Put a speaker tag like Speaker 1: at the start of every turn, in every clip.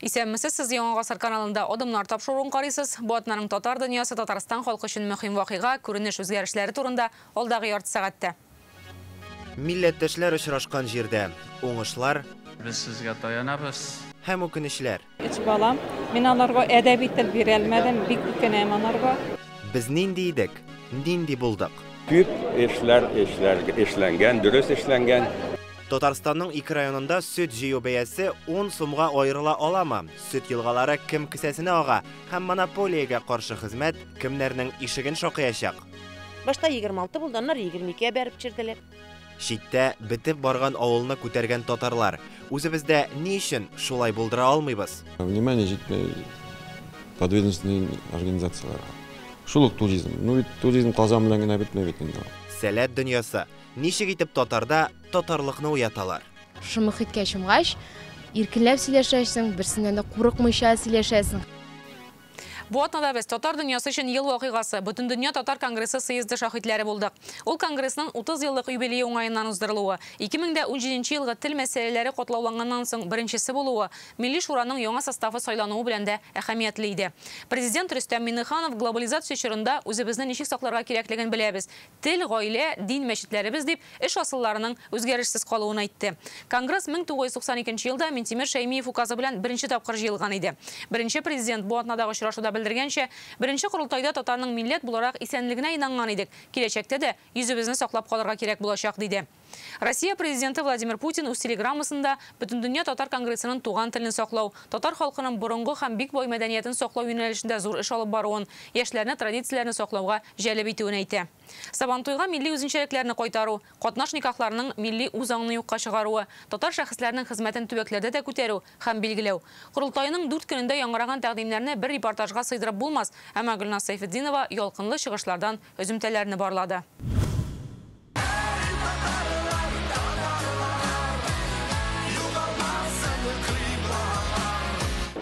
Speaker 1: Исәнмесез, сез Яңа Гасыр каналында Адымнар тапшыруын карыйсыз. Бу атнаның татар дөньясы, Татарстан халкы өчен мөһим вакыйга, күренеш үзгәрешләре турында алдагы ярты сәгатьтә.
Speaker 2: Милләттәшләр очрашкан җирдә уңышлар
Speaker 3: Без сезгә таянабыз.
Speaker 2: Һәм үкенечләр.
Speaker 4: Өч балам. Мин аларга әдәби тел бирәлмәдем, бик үкенәм анарга.
Speaker 2: Без нинди идек, нинди булдык?
Speaker 5: Күп эшләр эшләр эшләнгән, дөрес эшләнгән.
Speaker 2: Татарстанның ике районында сөт җыю бәясе 10 сумга аерыла аламы? Сөт елгалары кем кесәсенә ага һәм монополиягә каршы хезмәт кемнәрнең ишеген шакыячак?
Speaker 6: Башта 26 булды, аннары 22-гә бәреп төшерделәр.
Speaker 2: Читтә бетеп барган авылны күтәргән татарлар. Үзебездә ни өчен шулай булдыра алмыйбыз?
Speaker 7: Внимание җитми подведомственный организацияләргә. Шул ук туризм. Ну бит туризм Казан белән генә бетми бит инде.
Speaker 2: Сәләт дөньясы. Ничек итеп татарда татарлыкны уяталар?
Speaker 8: Шушы мохиткә чумгач, иркенләп сөйләшәсең, берсеннән дә курыкмыйча сөйләшәсең.
Speaker 1: Бу атнада без татар дөньясы өчен ел вакыйгасы, Бөтендөнья татар конгрессы съезды шаһитләре булдык. Ул конгрессның 30 еллык юбилее уңаеннан уздырылуы, 2017 елгы тел мәсьәләләре катлауланганнан соң беренчесе булуы, Милли Шураның яңа составы сайлануы белән дә әһәмиятле иде. Президент Рөстәм Миңнеханов: "Глобализация чорында үзебезне ничек сакларга кирәклеген беләбез. Тел, гаилә, дин, мәчетләребез", – дип, эш асылларының үзгәрешсез калуын әйтте. Конгресс 1992 елда Минтимер Шәймиев указы белән беренче тапкыр җыелган иде. Беренче президент бу атнадагы очрашуда белдергәнчә, беренче корылтайда татарның милләт буларак исәнлегенә инанган идек. Киләчәктә дә йөзебезне саклап калырга кирәк булачак, диде. Россия президенты Владимир Путин үз телеграммасында Бөтендөнья татар конгрессының туган телне саклау, татар халкының борынгы һәм бик бай мәдәниятен саклау юнәлешендә зур эш алып баруын, яшьләрне традицияләрне саклауга җәлеп итүен әйтә. Сабантуйга милли үзенчәлекләрне кайтару, катнаш никахларның милли үзаңны юкка чыгаруы, татар шәхесләренең хезмәтен төбәкләрдә дә күтәрү һәм билгеләү. Корылтайның 4 көнендә яңгыраган тәкъдимнәрне бер репортажга сыйдырып булмас, әмма Гөлназ Сәйфетдинова ялкынлы чыгышлардан өземтәләрне барлады.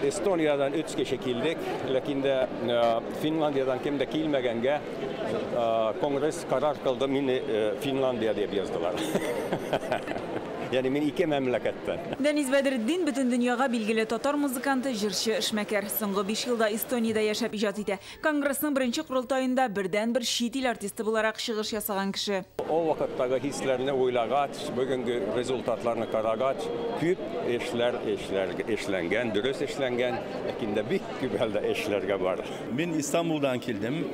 Speaker 5: Эстониядән 3 кеше килдек, ләкин дә Финляндиядән кем дә килмәгәнгә, конгресс карар кылды, мине Финляндия дип яздылар. Ягъни мин ике мәмләкәттән.
Speaker 9: Дәнис Бәдретдин бөтен дөньяга билгеле татар музыканты, җырчы, эшмәкәр. Соңгы 5 елда Эстониядә яшәп иҗат итә. Конгрессның беренче корылтаенда бердәнбер чит ил артисты буларак чыгыш ясаган кеше.
Speaker 5: Ул вакыттагы хисләрне уйлагач, бүгенге результатларны карагач, күп эшләр эшләр эшләнгән, дөрес эшләнгән, ләкин дә бик күп әлдә эшләргә бар.
Speaker 10: Мин Истанбулдан килдем.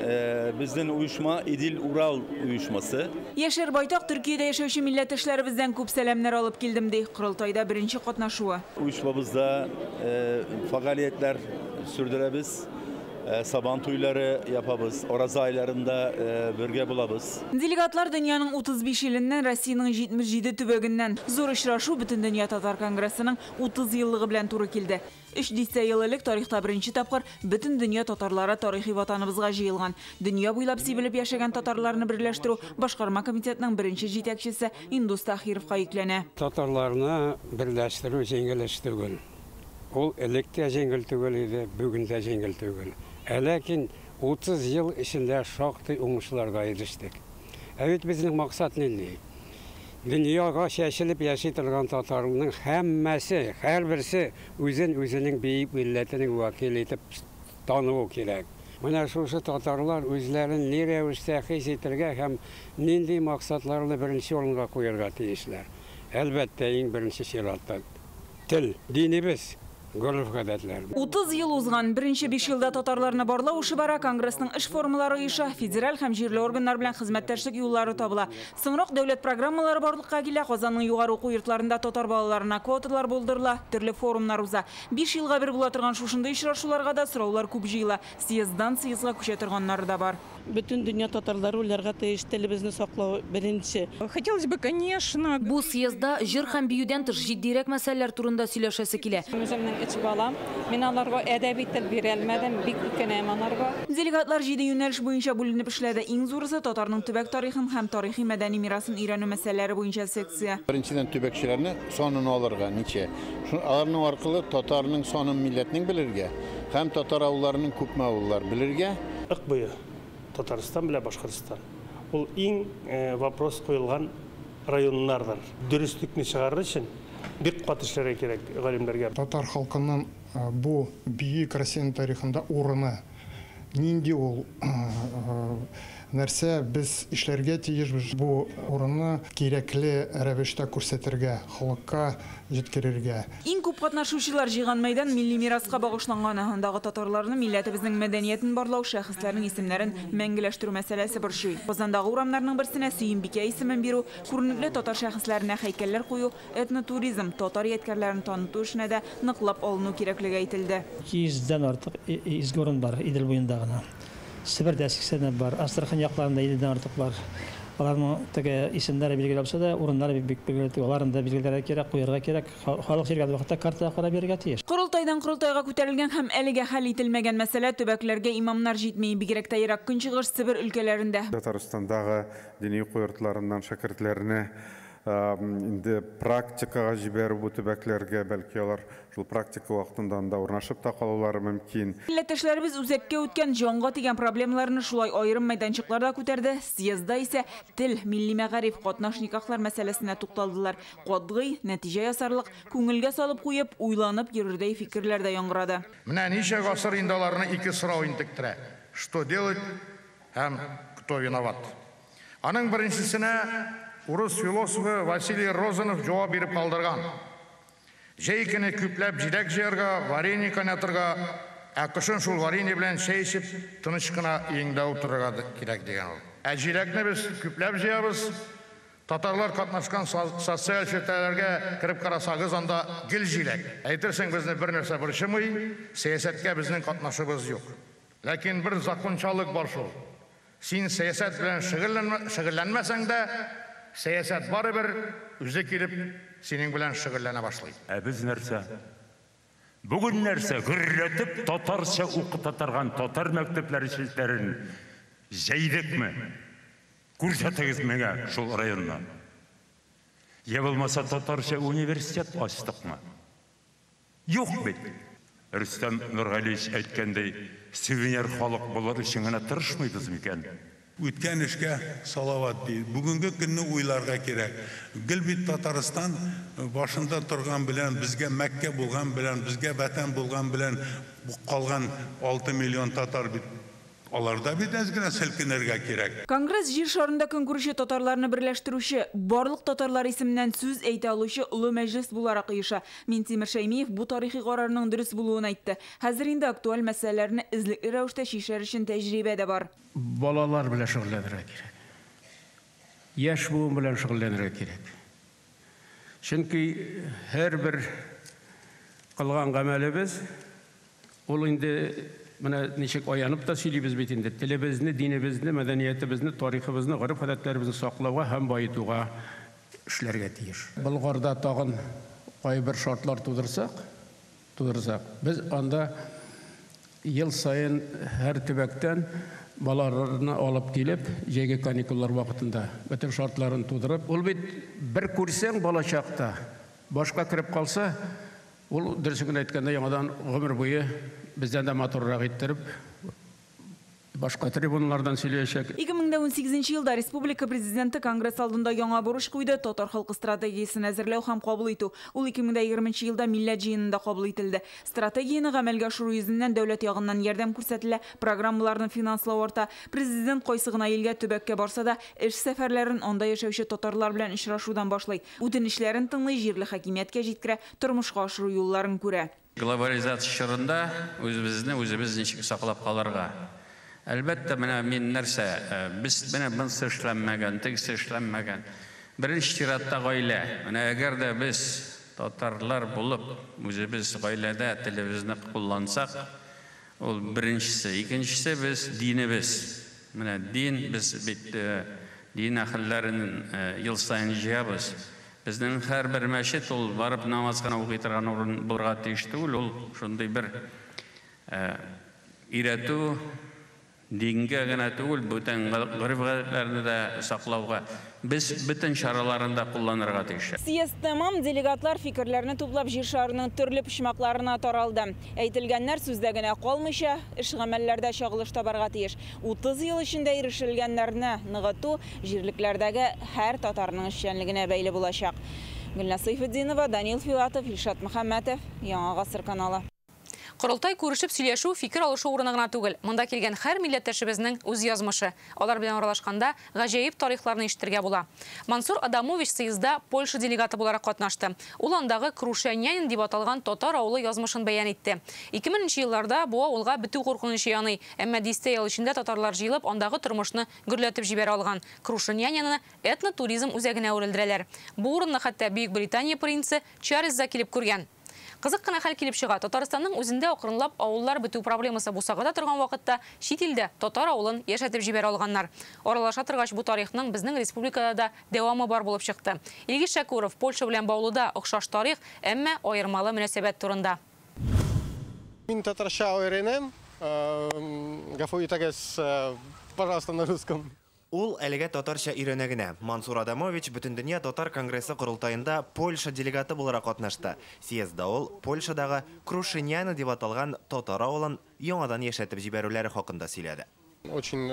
Speaker 10: Безнең оешма Идел Урал оешмасы.
Speaker 9: Яшьләр байтак Төркиядә яшәүче милләттәшләребездән күп сәламнәр алып килдем, ди. Корылтайда беренче катнашуы.
Speaker 10: Оешмабызда фаалиятләр сүрдерәбез. Сабан туйлары япабыз, ораза айларында бергә булабыз.
Speaker 9: Делегатлар дөньяның 35 иленнән, Россиянең 77 төбәгеннән. Зур очрашу Бөтендөнья татар конгрессының 30 еллыгы белән туры килде. 3 дистә ел элек тарихта беренче тапкыр бөтен дөнья татарлары тарихи ватаныбызга җыелган. Дөнья буйлап сибелеп яшәгән татарларны берләштерү башкарма комитетның беренче җитәкчесе Индус Тахировка йөкләнә.
Speaker 11: Татарларны берләштерү җиңел эш түгел. Ул элек тә җиңел түгел иде, бүген дә җиңел түгел. Ләкин 30 ел эчендә шактый уңышларга ирештек. Ә бит безнең максат нинди? Дөньяга чәчелеп яши торган татарның һәммәсе, һәрберсе үзен үзенең бөек милләтенең вәкиле итеп тануы кирәк. Менә шушы татарлар үзләрен ни рәвештә хис итәргә һәм нинди максатларны беренче урынга куярга тиешләр. Әлбәттә, иң беренче чиратта тел, динебез, гореф-гадәтләр.
Speaker 9: 30 ел узган. Беренче 5 елда татарларны барлау эше бара, конгрессның эш формалары оеша, федераль һәм җирле органнар белән хезмәттәшлек юллары табыла. Соңрак дәүләт программалары барлыкка килә, Казанның югары уку йортларында татар балаларына квоталар булдырыла, төрле форумнар уза. 5 елга бер була торган шушындый очрашуларга да сораулар күп җыела. Съезддан съездга күчә торганнары да бар.
Speaker 4: Бөтен дөнья татарлары уйларга тиеш телебезне саклау беренче.
Speaker 12: Хотелось бы, конечно.
Speaker 13: Бу съездда җыр һәм биюдән тыш җитдирәк мәсьәләләр турында сөйләшәсе килә.
Speaker 4: Үземнең өч балам. Мин аларга әдәби тел бирәлмәдем, бик үкенәм аларга.
Speaker 9: Делегатлар 7 юнәлеш буенча бүленеп эшләде. Иң зурысы татарның төбәк тарихын һәм тарихи мәдәни мирасын өйрәнү мәсьәләләре буенча секция.
Speaker 14: Беренчедән төбәкчеләрне санын алырга ничә. Аларның аркылы татарның санын милләтнең белергә һәм татар авылларының күпме авыллар белергә.
Speaker 15: Ык буе Татарстан белән Башкортстан. Ул иң вопрос куелган районнардыр. Дөреслекне чыгарыр өчен Бик каты эшләргә кирәк галимнәргә.
Speaker 16: Татар халкының бу бөек Россиянең тарихында урыны нинди ул, нәрсә без эшләргә тиешбез, бу урынны кирәкле рәвештә күрсәтергә, халыкка җиткерергә.
Speaker 9: Иң күп катнашучылар җыйган мәйдан милли мираска багышланган. Андагы татарларны милләтебезнең мәдәниятен барлау, шәхесләрнең исемнәрен мәңгеләштерү мәсьәләсе борчый. Казандагы урамнарның берсенә Сөембикә исемен бирү, күренекле татар шәхесләренә һәйкәлләр кую, этнотуризм, татар ядкәрләрен таныту эшенә дә ныклап алыну кирәклеге әйтелде.
Speaker 17: 200дән артык изге урын бар Идел буенда гына. Себердә 80 бар, Астрахань якларында 50дән артык бар. Аларның теге исемнәре билгеле булса да, урыннары бик билгеле түгел. Аларны да билгеләргә кирәк, куярга кирәк. Халык йөргән вакытта картага карап йөрергә тиеш.
Speaker 9: Корылтайдан корылтайга күтәрелгән һәм әлегә хәл ителмәгән мәсьәлә төбәкләргә имамнар җитми. Бигрәк тә Ерак Көнчыгыш, Себер өлкәләрендә.
Speaker 18: Татарстандагы дини уку йортларыннан шәкертләрне инде практикага җибәрү бу төбәкләргә, бәлки алар шул практика вакытында анда урнашып та калулары мөмкин.
Speaker 9: Милләттәшләребез үзәккә үткән җанга тигән проблемаларны шулай аерым мәйданчыкларда күтәрде. Съездда исә тел, милли мәгариф, катнаш никахлар мәсьәләсенә тукталдылар. Катгый нәтиҗә ясарлык, күңелгә салып куеп, уйланып йөрердәй фикерләр дә яңгырады.
Speaker 19: Менә ничә гасыр инде аларны ике сорау интектерә. Что делать һәм кто виноват? Аның беренчесенә урыс философы Василий Розанов җавап биреп калдырган. Җәй көне күпләп җиләк җыярга, варенье кайнатырга, ә кышын шул варенье белән чәй эчеп, тыныч кына өеңдә утырырга кирәк дигән ул. Ә җиләкне без күпләп җыябыз. Татарлар катнашкан социаль челтәрләргә кереп карасагыз, анда гел җиләк. Әйтерсең, безне бер нәрсә борчымый, сәясәткә безнең катнашыбыз юк. Ләкин бер закончалык бар шул. Син сәясәт белән шөгыльләнмәсәң дә, сәясәт барыбер үзе килеп синең белән шөгыльләнә башлый.
Speaker 20: Ә без нәрсә? Бүген нәрсә? Гөрләтеп татарча укыта торган татар мәктәпләре челтәрен җәйдекме? Күрсәтегез миңа шул районны. Я булмаса татарча университет ачтыкмы? Юк бит. Рөстәм Нургалиевич әйткәндәй, сувенир халык булыр өчен генә тырышмыйбыз микән?
Speaker 21: Үткән эшкә салават ди. Бүгенге көнне уйларга кирәк. Гел бит Татарстан башында торган белән, безгә Мәккә булган белән, безгә ватан булган белән калган 6 миллион татар бит. Аларда бит әз генә селкенергә кирәк.
Speaker 9: Конгресс җир шарында көн күрүче татарларны берләштерүче, барлык татарлар исеменнән сүз әйтә алучы олы мәҗлес буларак оеша. Минтимер Шәймиев бу тарихи карарның дөрес булуын әйтте. Хәзер инде актуаль мәсьәләләрне эзлекле рәвештә чишәр өчен тәҗрибә дә бар.
Speaker 22: Балалар белән шөгыльләнергә кирәк. Яшь буын белән шөгыльләнергә кирәк. Чөнки һәрбер кылган гамәлебез ул инде менә ничек аянып та сөйлибез бит инде, телебезне, динебезне, мәдәниятебезне, тарихыбызны, гореф-гадәтләребезне саклауга һәм баетуга эшләргә тиеш. Болгарда тагын кайбер шартлар тудырсак, без анда ел саен һәр төбәктән балаларны алып килеп, җәйге каникуллар вакытында бөтен шартларын тудырып, ул бит бер күрсәң балачакта, башка кереп калса, ул дөресен генә әйткәндә яңадан гомер буе бездән дә матуррак иттереп башка трибуналардан сөйләячәк.
Speaker 9: 2018 елда республика президенты конгресс алдында яңа бурыч куйды: татар халкы стратегиясен әзерләү һәм кабул итү. Ул 2020 елда милләт җыенында кабул ителде. Стратегияне гамәлгә ашыру йөзеннән дәүләт ягыннан ярдәм күрсәтелә, программаларны финанслау арта. Президент кайсы гына илгә, төбәккә барса да, эш сәфәрләрен анда яшәүче татарлар белән очрашудан башлый. Үтенечләрен тыңлый, җирле хакимияткә җиткерә, тормышка ашыру юлларын күрә.
Speaker 3: Глобализация чорында үзебезне үзебез ничек саклап калырга? Әлбәттә, менә мин нәрсә, без менә бунсы эшләнмәгән, тегесе эшләнмәгән. Беренче чиратта гаилә. Менә әгәр дә без татарлар булып, үзебез гаиләдә телебезне куллансак, ул беренчесе. Икенчесе без динебез. Менә дин, без бит дин әһелләрен ел саен җыябыз. Безнең һәрбер мәчет ул барып намаз гына укый торган урын булырга тиеш түгел, ул шундый бер өйрәтү, дингә генә түгел, бүтән гореф-гадәтләрне дә саклауга без бөтен чараларын да кулланырга тиеш.
Speaker 9: Съезд тәмам, делегатлар фикерләрне туплап җир шарының төрле почмакларына таралды. Әйтелгәннәр сүздә генә калмыйча, эш-гамәлләрдә чагылыш табарга тиеш. 30 ел эчендә ирешелгәннәрне ныгыту җирлекләрдәге һәр татарның эшчәнлегенә бәйле булачак. Гөлназ Сәйфетдинова, Данил Филатов, Илшат Мөхәммәтов, Яңа Гасыр каналы.
Speaker 1: Корылтай күрешеп сөйләшү, фикер алышу урыны гына түгел. Монда килгән һәр милләттәшебезнең үз язмышы. Алар белән аралашканда гаҗәеп тарихларны ишетергә була. Мансур Адамович съездда Польша делегаты буларак катнашты. Ул андагы Крушенянин дип аталган татар авылы язмышын бәян итте. 2000 елларда бу авылга бетү куркынычы яный. Әмма дистә ел эчендә татарлар җыелып, андагы тормышны гөрләтеп җибәрә алган. Крушенянины этнотуризм үзәгенә әверелдерәләр. Бу урынны хәтта Бөек Британия принцы Чарльз да килеп күргән. Кызык кына хәл килеп чыга. Татарстанның үзендә акрынлап авыллар бетү проблемасы бусагада торган вакытта чит илдә татар авылын яшәтеп җибәрә алганнар. Аралаша торгач бу тарихның безнең республикада да дәвамы бар булып чыкты. Илгиз Шәкүров Польша белән Баулыда охшаш тарих, әмма аермалы мөнәсәбәт турында.
Speaker 6: Мин татарча өйрәнәм. Гафу итегез, пожалуйста, на русском.
Speaker 2: Ул әлегә татарча өйрәнә генә. Мансур Адамович Бөтендөнья татар конгрессы корылтаенда Польша делегаты буларак катнашты. Съездда ул Польшадагы Крушиняны дип аталган татар авылын яңадан яшәтеп җибәрүләре хакында сөйләде.
Speaker 6: Очень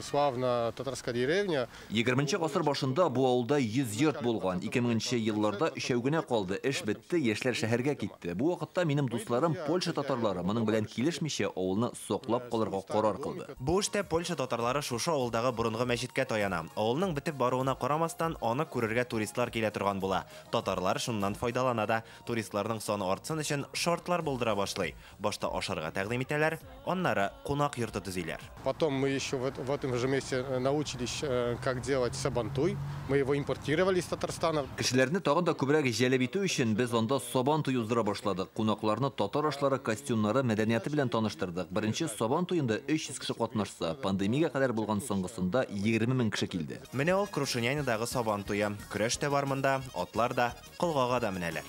Speaker 6: славна татарская деревня.
Speaker 7: 20 гасыр башында бу авылда 100 йорт булган. 2000 елларда өчәү генә калды. Эш бетте, яшьләр шәһәргә китте. Бу вакытта минем дусларым Польша татарлары моның белән килешмичә авылны саклап калырга карар кылды.
Speaker 2: Бу эштә Польша татарлары шушы авылдагы борынгы мәчеткә таяна. Авылның бетеп баруына карамастан, аны күрергә туристлар килә торган була. Татарлар шуннан файдалана да. Туристларның саны артсын өчен шартлар булдыра башлый. Башта ашарга тәкъдим итәләр, аннары кунак йорты төзиләр.
Speaker 6: Потом мы еще в этом же месте научились, как делать сабантуй. Мы его импортировали из Татарстана.
Speaker 7: Кешеләрне тагын да күбрәк җәлеп итү өчен без анда сабантуй уздыра башладык. Кунакларны татар ашлары, костюмнары, мәдәнияте белән таныштырдык. Беренче сабантуенда 300 кеше катнашса, пандемиягә кадәр булган соңгысында 20 мең кеше килде.
Speaker 2: Менә ул Крушинянидагы сабантуе. Көрәш тә бар монда, атлар да, колгага да менәләр.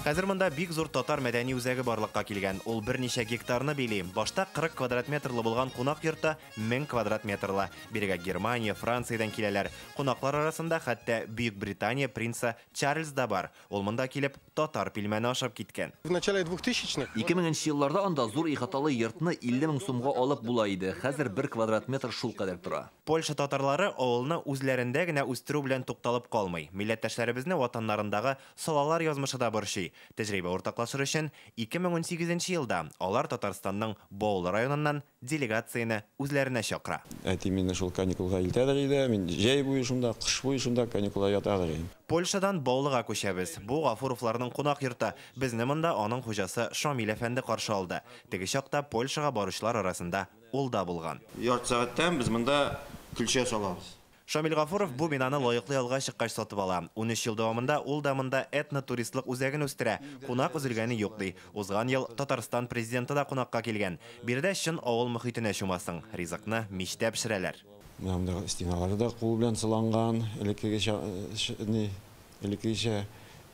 Speaker 2: Хәзер монда бик зур татар мәдәни үзәге барлыкка килгән. Ул берничә гектарны били. Башта 40 квадрат метрлы булган кунак йорты 1000 квадрат метрлы. Бирегә Германия, Франциядән киләләр. Кунаклар арасында хәтта Бөек Британия принцы Чарльз да бар. Ул монда килеп татар пилмәне ашап киткән.
Speaker 6: В начале 2000-х.
Speaker 7: 2000 елларда анда зур ихаталы йортны 50 мең сумга алып була иде. Хәзер 1 квадрат метр шул кадәр тора.
Speaker 2: Польша татарлары авылны үзләрендә генә үстерү белән тукталып калмый. Милләттәшләребезне ватаннарындагы салалар язмышы да борчый. Тәҗрибә уртаклашыр өчен 2018 елда алар Татарстанның Баулы районыннан делегацияне үзләренә чакыра.
Speaker 23: Әти мине шул каникулга илтәдер иде. Мин җәй буе шунда, кыш буе шунда каникулга ятадыр идем.
Speaker 2: Польшадан Баулыга күчәбез. Бу Гафуровларның кунак йорты. Безне монда аның хуҗасы Шамил әфәнде каршы алды. Теге чакта Польшага баручылар арасында ул да булган.
Speaker 23: Ярты сәгатьтән без монда көлчә салабыз.
Speaker 2: Шамил Гафуров бу бинаны лаеклы ялга чыккач сатып ала. 13 ел дәвамында ул да монда этнотуристлык үзәген үстерә. Кунак өзелгәне юк ди. Узган ел Татарстан президенты да кунакка килгән. Биредә чын авыл мөхитенә чумасың. Ризыкны мичтә пешерәләр.
Speaker 23: Менә монда стеналары да кул белән сыланган, элеккегечә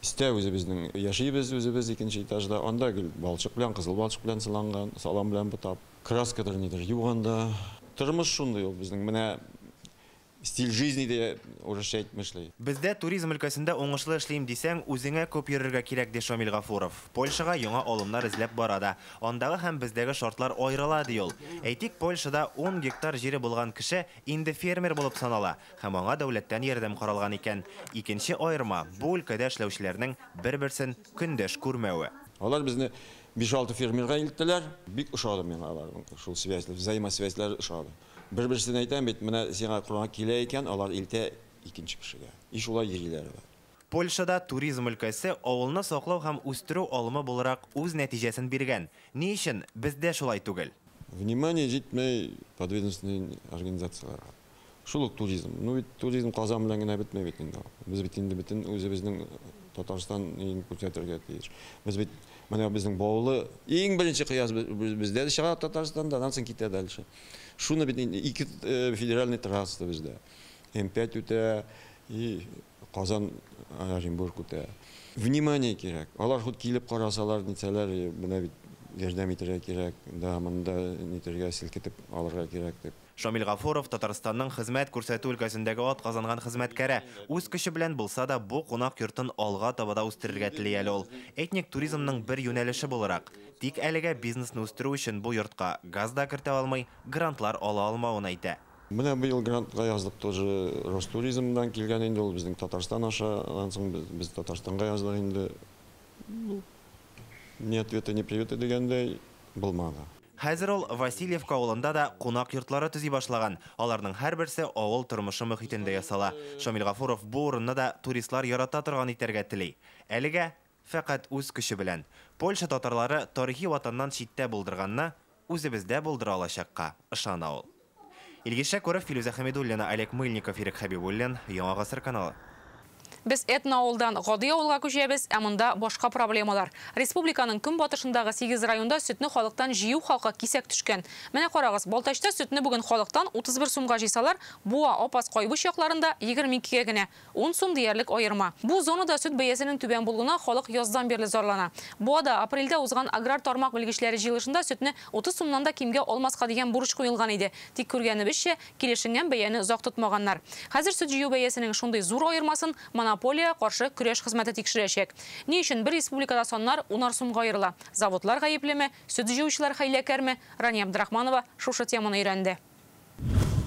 Speaker 23: истә үзебезнең яшибез үзебез икенче этажда. Анда гел балчык белән, кызыл балчык белән сыланган, салам белән бутап. Краскадыр нидер юганда. Тормыш шундый ул безнең. Менә стиль жизни дә урысча әйтмешли.
Speaker 2: Бездә туризм өлкәсендә уңышлы эшлим дисәң, үзеңә күп йөрергә кирәк, ди Шамил Гафуров. Польшага яңа алымнар эзләп бара да. Андагы һәм бездәге шартлар аерыла, ди ул. Әйтик, Польшада 10 гектар җире булган кеше инде фермер булып санала һәм аңа дәүләттән ярдәм каралган икән. Икенче аерма бу өлкәдә эшләүчеләрнең бер-берсен көндәш күрмәве.
Speaker 23: Алар безне 5-6 фермерга илттеләр. Бик ошады миңа аларның шул связьләр, взаимосвязьләр ошады. Бер-берсен әйтәм бит, менә сиңа кунак килә икән, алар илтә икенче кешегә. И шулай йөриләр алар.
Speaker 2: Польшада туризм өлкәсе авылны саклау һәм үстерү алымы буларак үз нәтиҗәсен биргән. Ни өчен бездә шулай түгел?
Speaker 23: Внимание җитмәй подведомственный организацияләргә. Шул ук туризм. Ну бит туризм Казан белән генә бетмәй бит инде. Без бит инде бөтен үзебезнең Татарстан күрсәтергә тиеш. Без бит менә безнең Баулы иң беренче кыяс бездә дә чыга Татарстанда, аннан соң китә дальше. Шуны бит инде ике федеральный трасса бездә. М5 үтә и Казан Оренбург үтә. Внимание кирәк. Алар худ килеп карасалар, нитсәләр, менә бит ярдәм итәргә кирәк, да монда нитәргә селкетеп алырга кирәк дип.
Speaker 2: Шамил Гафуров Татарстанның хезмәт күрсәтү өлкәсендәге ат казанган хезмәткәре. Үз көче белән булса да бу кунак йортын алга таба да үстерергә тели әле ул. Этник туризмның бер юнәлеше буларак. Тик әлегә бизнесны үстерү өчен бу йортка газ да кертә алмый, грантлар ала алмавын әйтә.
Speaker 23: Менә быел грантка яздык тоже, Ростуризмдан килгән инде ул безнең Татарстан аша, аннан соң без Татарстанга яздык инде. Ни ответа, ни привета дигәндәй булмады.
Speaker 2: Хәзер ул Васильевка авылында да кунак йортлары төзи башлаган. Аларның һәрберсе авыл тормышы мөхитендә ясала. Шамил Гафуров бу урынны да туристлар ярата торган итәргә тели. Әлегә фәкать үз көче белән. Польша татарлары тарихи ватаннан читтә булдырганны үзебездә булдыра алачакка ышана ул. Илгиз Шәкүров, Филүзә Хәмидуллина, Олег Мыльников, Ирек Хәбибуллин, Яңа Гасыр каналы.
Speaker 1: Без этноавылдан гади авылга күчәбез, ә монда башка проблемалар. Республиканың көнбатышындагы 8 районда сөтне халыктан җыю хакы кисәк төшкән. Менә карагыз, Балтачта сөтне бүген халыктан 31 сумга җыйсалар, Буа, Апас, Кайбыч якларында 22-гә генә. 10 сум диярлек аерма. Бу зонада сөт бәясенең түбән булуына халык яздан бирле зарлана. Буада апрельдә узган аграр тармак белгечләре җыелышында сөтне 30 сумнан да кимгә алмаска дигән бурыч куелган иде. Тик күргәнебезчә, килешенгән бәяне озак тотмаганнар. Хәзер сөт җыю бәясенең шундый зур аермасын монополия каршы көрәш хезмәте тикшерәчәк. Ни өчен бер республикада саннар 10 сумга аерыла? Заводлар гаеплеме? Сөт җыючылар хәйләкәрме? Рания Абдрахманова шушы теманы өйрәнде.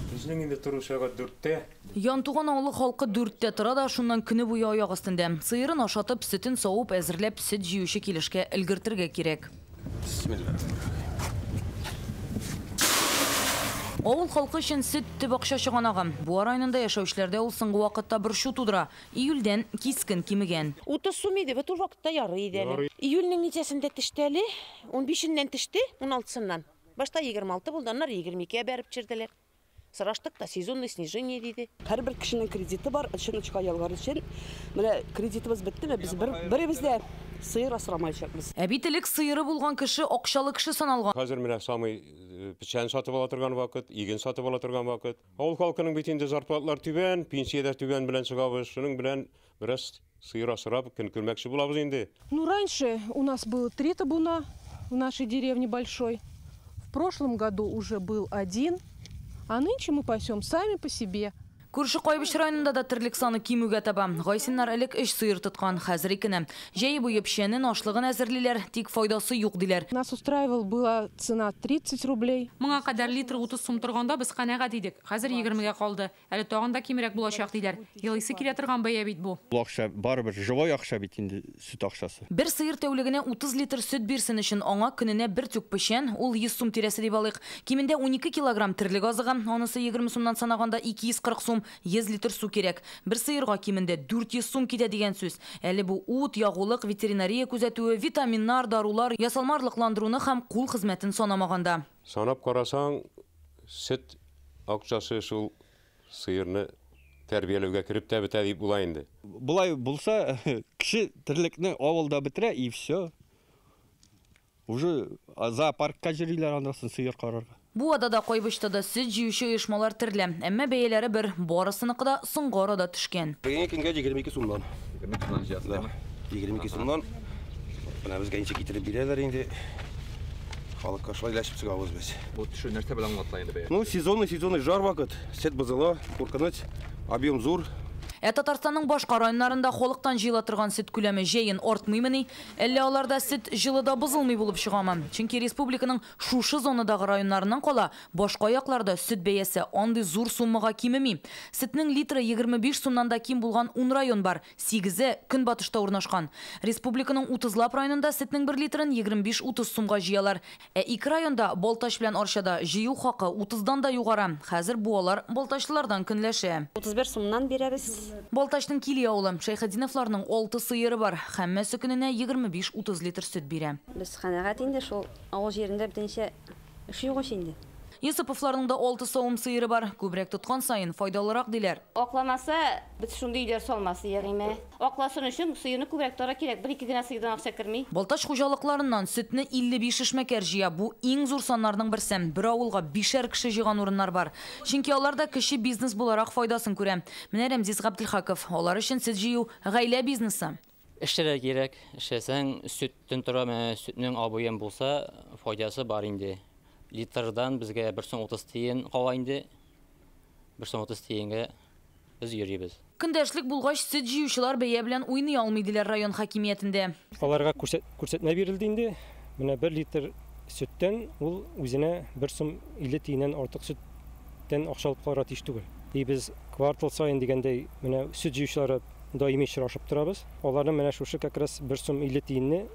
Speaker 5: Безнең инде тору сәгать 4-тә.
Speaker 13: Янтуган авылы халкы 4-тә тора да, шуннан көне буе аяк өстендә. Сыерын ашатып, сөтен савып, әзерләп, сөт җыючы килешкә өлгертергә кирәк.
Speaker 5: Бисмилла.
Speaker 13: Авыл халкы өчен сөт төп акча чыганагы. Буа районында яшәүчеләрдә ул соңгы вакытта борчу тудыра. Июльдән кискен кимегән.
Speaker 8: 30 сум иде, бу вакытта ярый иде әле. Июльнең ничәсендә төште әле? 15-ннән төште, 16-сыннан. Башта 26 булды, аннары 22-гә бәреп төшерделәр. Сораштык та, сезонное снижение диде.
Speaker 10: Һәрбер кешенең кредиты бар, өчен очка ялгар өчен. Менә кредитыбыз беттеме, без беребез дә сыер асрамаячакбыз.
Speaker 13: Ә бит элек сыеры булган кеше акчалы кеше саналган.
Speaker 5: Хәзер менә самый печән сатып ала торган вакыт, иген сатып ала торган вакыт. Авыл халкының бит инде зарплаталар түбән, пенсия дә түбән белән чыгабыз. Шуның белән бераз сыер асрап көн күрмәкче булабыз инде.
Speaker 12: Ну, раньше у нас было 3 табуна в нашей деревне большой. В прошлом году уже был 1. А нынче мы пасем сами по себе.
Speaker 13: Күрше Кайбыч районында да терлек саны кимүгә таба. Гайсиннар элек 3 сыер тоткан, хәзер 2-не. Җәй буе печәнен, ашлыгын әзерлиләр, тик файдасы юк диләр.
Speaker 12: Нас устраивала была цена 30 рублей.
Speaker 1: Моңа кадәр литр 30 сум торганда без канәгать идек. Хәзер 20-гә калды. Әле тагын да кимрәк булачак диләр. Елыйсы килә торган бәя бит бу.
Speaker 24: Бу акча барыбер живой акча бит инде, сөт акчасы.
Speaker 13: Бер сыер тәүлегенә 30 литр сөт бирсен өчен аңа көненә бер тюк печән, ул 100 сум тирәсе дип алыйк. Кимендә 12 килограмм терлек азыгы, анысы 20 сумнан санаганда 240 сум. 100 литр су кирәк. Бер сыерга кимендә 400 сум китә дигән сүз. Әле бу ут, ягулык, ветеринария күзәтүе, витаминнар, дарулар, ясалма орлыкландыруны һәм кул хезмәтен санамаганда.
Speaker 5: Санап карасаң, сөт акчасы шул сыерны тәрбияләүгә кереп тә бетә дип була инде.
Speaker 24: Болай булса, кеше терлекне авылда бетерә и все. Уже зоопаркка йөриләр андасын сыер карарга.
Speaker 13: Буада да, Кайбычта да сөт җыючы оешмалар төрле, әмма бәяләре бер, барысыныкы да соңгы арада төшкән.
Speaker 25: Бүгенге көнгә 22 сумнан.
Speaker 7: 22 сумнан җыясыз,
Speaker 25: 22 сумнан. Менә безгә ничек китереп бирәләр инде. Халыкка шулай ләшеп чыгабыз без.
Speaker 7: Бу төшү нәрсә белән аңлатыла инде бәя?
Speaker 25: Ну, сезонный жар вакыт, сөт бозыла, куркыныч, объем зур.
Speaker 13: Ә Татарстанның башка районнарында халыктан җыела торган сөт күләме җәен артмыймыни? Әллә аларда сөт җылыда бозылмый булып чыгамы? Чөнки республиканың шушы зонадагы районнарыннан кала башка якларда сөт бәясе андый зур суммага кимеми. Сөтнең литры 25 сумнан да ким булган 10 район бар, 8-е көнбатышта урнашкан. Республиканың 30лап районында сөтнең 1 литрын 25-30 сумга җыялар. Ә 2 районда, Балтач белән Арчада, җыю хакы 30-дан да югары. Хәзер буалар балтачлылардан көнләшә.
Speaker 26: 31 сумнан бирәбез.
Speaker 13: Балтачның Кили авылы. Шәйхетдиновларның 6 сыеры бар. Һәммәсе көненә 25-30 литр сөт бирә.
Speaker 26: Без канәгать инде шул авыл җирендә бүтәнчә эш юк инде.
Speaker 13: Юсуповларның да 6 савым сыеры бар. Күбрәк тоткан саен файдалырак диләр.
Speaker 27: Акламаса, без шундый өйләр салмас ягыйме. Акласын өчен сыерны күбрәк тора кирәк. Бер-ике генә сыердан акча керми.
Speaker 13: Балтач хуҗалыкларыннан сөтне 55 эшмәкәр җыя. Бу иң зур саннарның берсе. Бер авылга 5-әр кеше җыйган урыннар бар. Чөнки алар да кече бизнес буларак файдасын күрә. Менә Рәмзис Габделхаков. Алар өчен сөт җыю гаилә бизнесы.
Speaker 28: Эшләргә кирәк. Эшләсәң, сөттән тора, менә сөтнең абыем булса, файдасы бар инде. Литрдан безгә 1 сум 30 тиен кала инде. 1 сум 30 тиенгә без йөрибез.
Speaker 13: Көндәшлек булгач, сөт җыючылар бәя белән уйный алмый диләр район хакимиятендә.
Speaker 15: Аларга күрсәтмә бирелде инде. Менә 1 литр сөттән ул үзенә 1 сум 50 тиеннән артык сөт Сөттән акча алып калырга тиеш түгел. И без квартал саен дигәндәй, менә сөт җыючылары даими очрашып торабыз. Аларның менә шушы как раз 1 сум 50 тиенне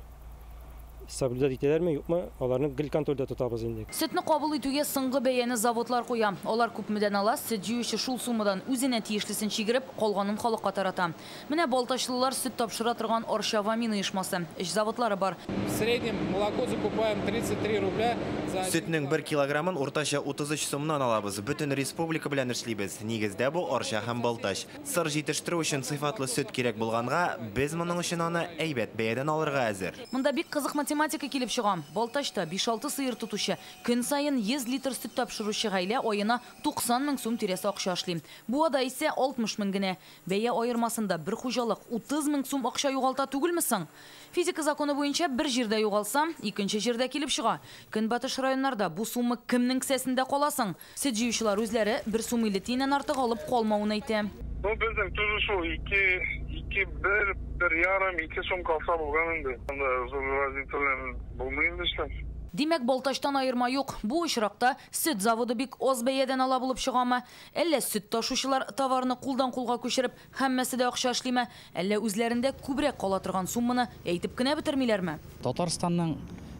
Speaker 15: соблюдать итәләрме, юкмы, аларны гел контрольдә тотабыз инде.
Speaker 13: Сөтне кабул итүгә соңгы бәяне заводлар куя. Алар күпмедән ала, сөт җыючы шул суммадан үзенә тиешлесен чигереп, калганын халыкка тарата. Менә балтачлылар сөт тапшыра торган Арча Вамин оешмасы. Эш заводлары бар.
Speaker 4: В среднем молоко закупаем 33 рубля за
Speaker 2: Сөтнең 1 килограммын уртача 33 сумнан алабыз. Бөтен республика белән эшлибез. Нигездә бу Арча һәм Балтач. Сыр җитештерү өчен сыйфатлы сөт кирәк булганга, без моның өчен аны әйбәт бәядән алырга әзер.
Speaker 13: Монда бик кызык математика килеп чыга. Балтачта 5-6 сыер тотучы, көн саен 100 литр сөт тапшыручы гаилә аена 90 мең сум тирәсе акча эшли. Буада исә 60 мең генә. Бәя аермасында бер хуҗалык 30 мең сум акча югалта түгелме соң? Физика законы буенча бер җирдә югалса, икенче җирдә килеп чыга. Көнбатыш районнарда бу сумма кемнең кесәсендә каласың? Сөт җыючылар үзләре 1 сум 50 тиеннән артык алып калмавын әйтә.
Speaker 11: Ну, безнең тоже шул 2, 2, 1, 1,5, 2 сум калса булган инде. Анда зур разница белән булмый инде эшләр.
Speaker 13: Димәк, Балтачтан аерма юк. Бу очракта сөт заводы бик аз бәядән ала булып чыгамы? Әллә сөт ташучылар товарны кулдан кулга күчереп, һәммәсе дә акча эшлиме? Әллә үзләрендә күбрәк кала торган сумманы әйтеп кенә бетермиләрме?
Speaker 14: Татарстанның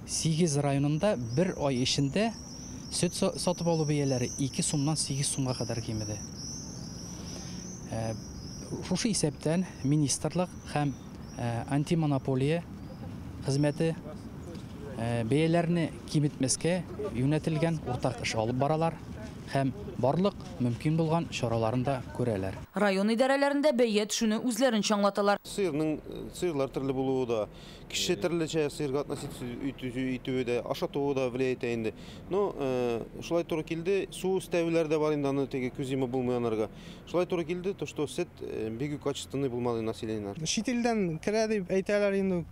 Speaker 14: 8 районында бер ай эчендә сөт сатып алу бәяләре 2 сумнан 8 сумга кадәр кимеде. Шушы исәптән министрлык һәм антимонополия хезмәте бәяләрне киметмәскә юнәтелгән уртак эш алып баралар һәм барлык мөмкин булган чараларын да күрәләр.
Speaker 13: Район идарәләрендә бәя төшүне үзләренчә аңлаталар.
Speaker 16: Сыерлар төрле булуы да, кеше төрлечә сыерга относиться итүе дә, ашатуы да влияет итә инде. Но шулай туры килде, су өстәүләр дә бар инде, аны теге күз йомып булмый анарга. Шулай туры килде, то что сөт бик качественный булмады население.
Speaker 17: Чит илдән керә дип әйтәләр инде,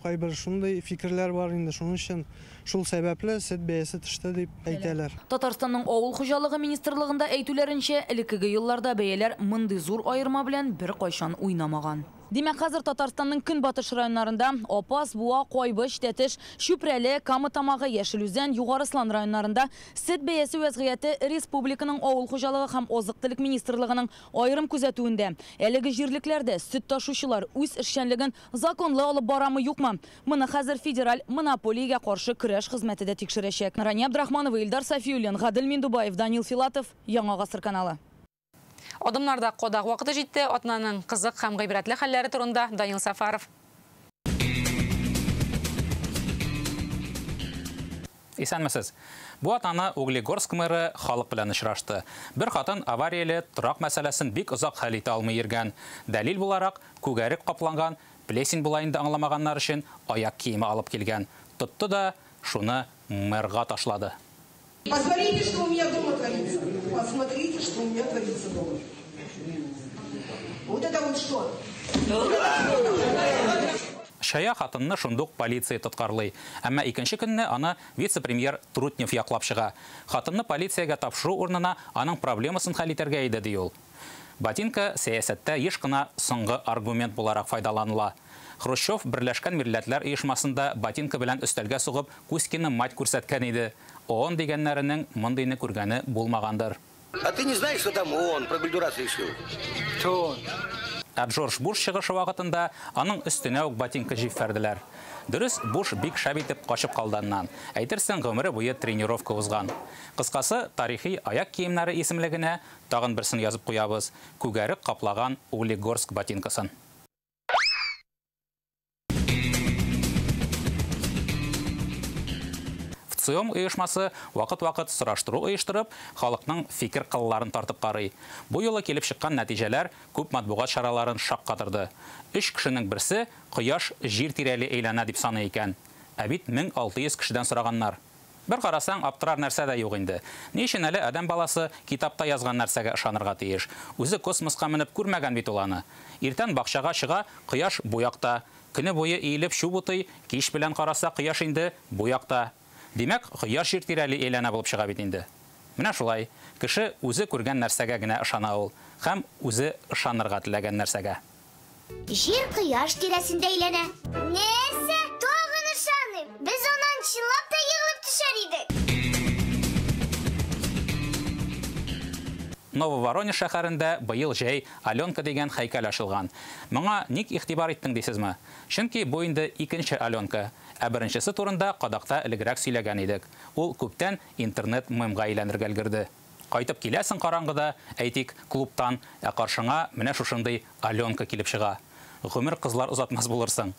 Speaker 17: кайбер шундый фикерләр бар инде, шуның өчен шул сәбәпле сөт бәясе төште дип әйтәләр.
Speaker 13: Татарстанның авыл хуҗалыгы министрлыгында әйтүләренчә, элеккеге елларда бәяләр мондый зур аерма белән бер кайчан уйнамаган. Димәк, хәзер Татарстанның көнбатыш районнарында Апас, Буа, Кайбыч, Тәтеш, Чүпрәле, Кама Тамагы, Яшел Үзән, Югары Слан районнарында сөт бәясе вәзгыяте республиканың авыл хуҗалыгы һәм азык-төлек министрлыгының аерым күзәтүендә. Әлеге җирлекләрдә сөт ташучылар үз эшчәнлеген законлы алып барамы, юкмы? Моны хәзер федераль монополиягә каршы көрәш хезмәте дә тикшерәчәк. Рания Абдрахманова, Илдар Сафиуллин, Гадел Миндубаев, Данил Филатов, Яңа Гасыр каналы.
Speaker 1: Адымнарда кадак вакыты җитте. Атнаның кызык һәм гыйбрәтле хәлләре турында Данил Сафаров.
Speaker 18: Исәнмесез. Бу атнаны Углегорск мэры халык белән очрашты. Бер хатын аварияле торак мәсьәләсен бик озак хәл итә алмый йөргән. Дәлил буларак, күгәрек капланган, плесень була инде аңламаганнар өчен аяк киеме алып килгән. Тотты да шуны мэрга ташлады.
Speaker 19: Посмотрите, что у меня дома творится. Посмотрите, что у меня творится дома. Вот это вот что?
Speaker 18: Чая хатынны шундук полиция тоткарлый. Әмма икенче көнне аны вице-премьер Трутнев яклап чыга. Хатынны полициягә тапшыру урынына аның проблемасын хәл итәргә иде, ди ул. Ботинка сәясәттә еш кына соңгы аргумент буларак файдаланыла. Хрущев Берләшкән Милләтләр Оешмасында ботинка белән өстәлгә сугып Кузькины мать күрсәткән иде. ООН дигәннәренең мондыйны күргәне булмагандыр.
Speaker 25: А ты не знаешь, что там ООН про Гондурас решил? Кто он?
Speaker 18: Ә Джордж Буш чыгышы вакытында аның өстенә үк ботинка җибәрделәр. Дөрес, Буш бик шәп итеп качып калды аннан. Әйтерсең, гомере буе тренировка узган. Кыскасы, тарихи аяк киемнәре исемлегенә тагын берсен язып куябыз. Күгәрек каплаган Углегорск ботинкасын. ВЦИОМ оешмасы вакыт-вакыт сораштыру оештырып, халыкның фикер кылларын тартып карый. Бу юлы килеп чыккан нәтиҗәләр күп матбугат чараларын шаккатырды. 3 кешенең берсе кояш җир тирәли әйләнә дип саный икән. Ә бит 1600 кешедән сораганнар. Бер карасаң, аптырар нәрсә дә юк инде. Ни өчен әле адәм баласы китапта язган нәрсәгә ышанырга тиеш? Үзе космоска менеп күрмәгән бит ул аны. Иртән бакчага чыга, кояш бу якта. Көне буе иелеп чүп утый, кич белән караса, кояш инде бу якта. Димәк, кояш җир тирәли әйләнә булып чыга бит инде. Менә шулай, кеше үзе күргән нәрсәгә генә ышана ул һәм үзе ышанырга теләгән нәрсәгә.
Speaker 20: Җир кояш тирәсендә әйләнә. Нәрсә? Тагын ышаныйм. Без аннан чынлап та егылып төшәр идек.
Speaker 18: Нововоронеж шәһәрендә быел җәй Аленка дигән һәйкәл ачылган. Моңа ник игътибар иттең дисезме? Чөнки бу инде икенче Аленка. Ә беренчесе турында кадакта элегрәк сөйләгән идек. Ул күптән интернет мемга әйләнергә өлгерде. Кайтып киләсең караңгыда, әйтик, клубтан, ә каршыңа менә шушындый Аленка килеп чыга. Гомер кызлар озатмас булырсың.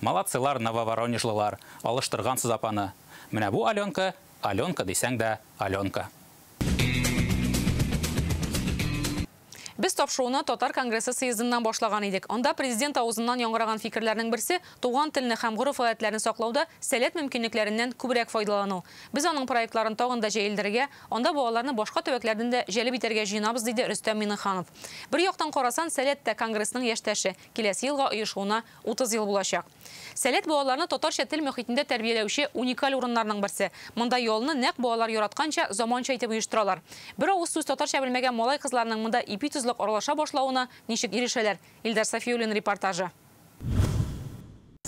Speaker 18: Молодцылар нововоронежлылар, алыштыргансыз апаны. Менә бу Аленка, Аленка дисәң дә Аленка.
Speaker 1: Без тапшыруны Татар конгрессы съездыннан башлаган идек. Анда президент авызыннан яңгыраган фикерләрнең берсе туган телне һәм гореф-гадәтләрне саклауда сәләт мөмкинлекләреннән күбрәк файдалану. Без аның проектларын тагын да җәелдерергә, анда балаларны башка төбәкләрдән дә җәлеп итәргә җыенабыз, диде Рөстәм Миңнеханов. Бер яктан карасан, сәләт тә конгрессның яшьтәше. Киләсе елга оешуына 30 ел булачак. Сәләт балаларны татарча тел мөхитендә тәрбияләүче уникаль урыннарның берсе. Монда ялны нәкъ балалар яратканча заманча итеп оештыралар. Бер авыз сүз татарча белмәгән малай кызларның монда ипи тозлык аралаша башлавына ничек ирешәләр? Илдар Сафиуллин репортажы.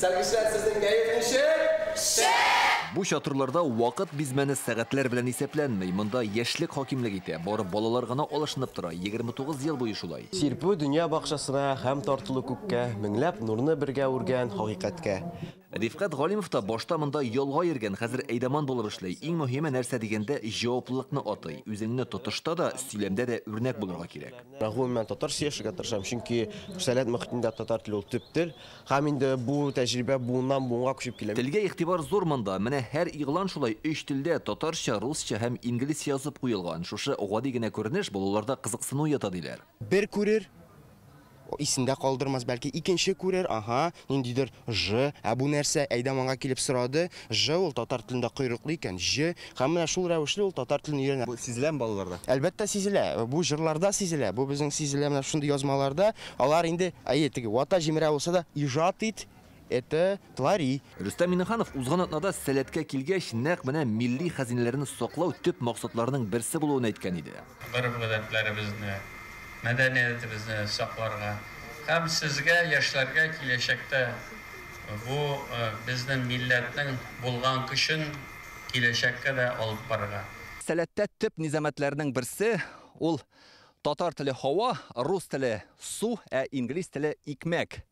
Speaker 3: Сәлкешләр, сезнең кәеф ничек? Шәп!
Speaker 7: Бу чатырларда вакыт бизмәне сәгатьләр белән исәпләнми. Монда яшьлек хакимлек итә. Бары балалар гына алышынып тора. 29 ел буе шулай.
Speaker 3: Сирпү дөнья бакчасына һәм тартылу күккә, меңләп нурны бергә үргән хакыйкатькә.
Speaker 7: Рифкать Галимов та башта монда ялга йөргән, хәзер әйдаман булып эшли. Иң мөһиме нәрсә дигәндә, җаваплылыкны атый. Үзеңне тотышта да, сөйләмдә дә үрнәк булырга кирәк.
Speaker 3: Гомумән татар сөйләшергә тырышам, чөнки сәләт мөхитендә татар теле ул төп тел. Һәм инде бу тәҗрибә буыннан буынга күчеп килә.
Speaker 7: Телгә игътибар зур монда. Менә һәр игълан шулай өч телдә татарча, русча һәм инглизчә язып куелган. Шушы гади генә күренеш балаларда кызыксыну уята диләр.
Speaker 3: Бер күрер, исендә калдырмас, бәлки икенче күрер, аһа, ниндидер ж, ә бу нәрсә, әйдаманга килеп сорады, ж ул татар телендә койрыклы икән, ж, һәм менә шул рәвешле ул татар телен өйрәнә.
Speaker 6: Бу сизеләме балаларда?
Speaker 3: Әлбәттә сизелә, бу җырларда сизелә, бу безнең сизелә менә шундый язмаларда, алар инде, әйе, теге вата җимерә булса да, иҗат ит, это твори.
Speaker 7: Рөстәм Миңнеханов узган атнада сәләткә килгәч, нәкъ менә милли хәзинәләрне саклау төп максатларының берсе булуын әйткән иде.
Speaker 8: Гореф-гадәтләребезне, мәдәниятебезне сакларга һәм сезгә, яшьләргә киләчәктә бу безнең милләтнең булган көчен киләчәккә дә алып барырга.
Speaker 7: Сәләттә төп низамәтләрнең берсе ул татар теле һава, рус теле су, ә инглиз теле икмәк.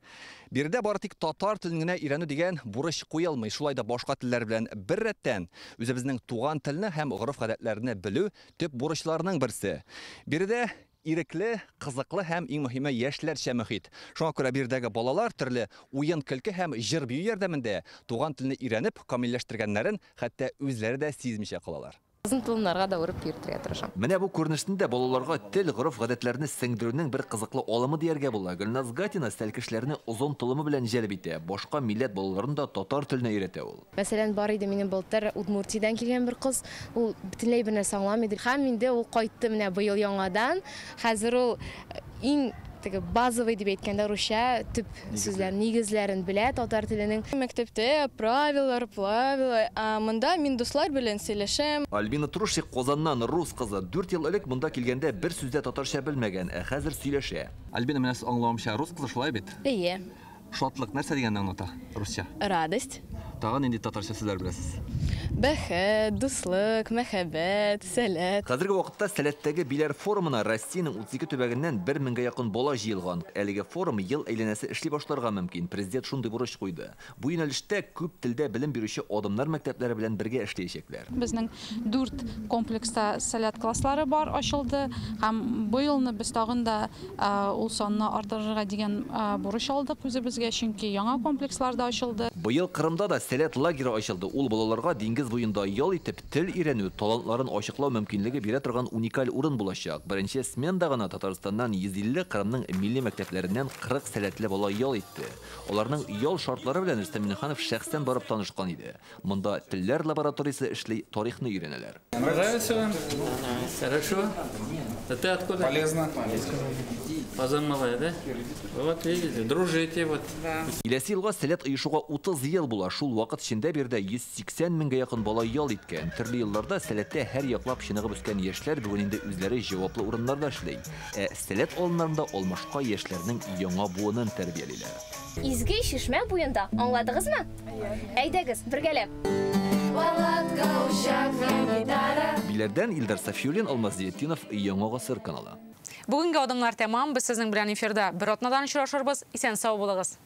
Speaker 7: Биредә бары тик татар телен генә өйрәнү дигән бурыч куелмый. Шулай да башка телләр белән бер рәттән үзебезнең туган телне һәм гореф-гадәтләрне белү төп бурычларның берсе. Биредә ирекле, кызыклы һәм иң мөһиме яшьләрчә мөхит. Шуңа күрә биредәге балалар төрле уен, көлке һәм җыр-бию ярдәмендә туган телне өйрәнеп, камилләштергәннәрен хәтта үзләре дә сизмичә калалар.
Speaker 9: Озын толымнарга да урып йөртергә тырышам.
Speaker 7: Менә бу күренешне дә балаларга тел, гореф-гадәтләрне сеңдерүнең бер кызыклы алымы дияргә була. Гөлназ Гатина сәлкешләрне озын толымы белән җәлеп итә. Башка милләт балаларын да татар теленә өйрәтә ул.
Speaker 9: Мәсәлән, бар иде минем былтыр Удмуртиядән килгән бер кыз, ул бөтенләй бер нәрсә аңламый иде. Һәм инде ул кайтты менә быел яңадан. Хәзер ул иң теге базовый дип әйткәндә русча төп сүзләр, нигезләрен белә татар теленең.
Speaker 10: Мәктәптә правилар, правила, ә монда мин дуслар белән сөйләшәм.
Speaker 7: Альбина Трушик Казаннан, рус кызы. 4 ел элек монда килгәндә бер сүз дә татарча белмәгән, ә хәзер сөйләшә.
Speaker 6: Альбина, менә сез аңлавымча, рус кызы шулай бит?
Speaker 10: Әйе.
Speaker 6: Шатлык нәрсә дигәнне аңлата русча?
Speaker 10: Радость.
Speaker 6: Тагын нинди татарча сүзләр беләсез?
Speaker 10: Бәхет, дуслык, мәхәббәт, сәләт.
Speaker 7: Хәзерге вакытта сәләттәге Биләр форумына Россиянең 32 төбәгеннән 1000гә якын бала җыелган. Әлеге форум ел әйләнәсе эшли башларга мөмкин. Президент шундый бурыч куйды. Бу юнәлештә күп телдә белем бирүче адымнар мәктәпләре белән бергә эшләячәкләр.
Speaker 21: Безнең 4 комплекста сәләт класслары бар ачылды һәм быелны без тагын да ул санны арттырырга дигән бурыч алдык үзебезгә, чөнки яңа комплекслар да ачылды.
Speaker 7: Быел Кырымда да сәләт лагеры ачылды. Ул балаларга диңгез буенда ял итеп, тел өйрәнү, талантларын ачыклау мөмкинлеге бирә торган уникаль урын булачак. Беренче сменда гына Татарстаннан 150, Кырымның милли мәктәпләреннән 40 сәләтле бала ял итте. Аларның ял шартлары белән Рөстәм Миңнеханов шәхсән барып танышкан иде. Монда телләр лабораториясе эшли, тарихны өйрәнәләр.
Speaker 8: Нравится вам? Хорошо. А ты откуда?
Speaker 4: Полезно.
Speaker 8: Казан малая, да? Вот видите, дружите вот.
Speaker 7: Киләсе елга сәләт оешуга 30 ел була. Шул вакыт эчендә биредә 180 меңгә якын бала ял иткән. Төрле елларда сәләттә һәр яклап чыныгып үскән яшьләр бүген инде үзләре җаваплы урыннарда эшли. Ә сәләт алымнарында алмашка яшьләрнең яңа буынын тәрбиялиләр.
Speaker 20: Изге чишмә буенда, аңладыгызмы? Әйдәгез, бергәләп.
Speaker 7: Биләрдән Илдар Сафиуллин, Алмаз Зиятдинов, Яңа гасыр каналы.
Speaker 1: Бүгенге адымнар тәмам. Без сезнең белән эфирда бер атнадан очрашырбыз. Исән сау булыгыз.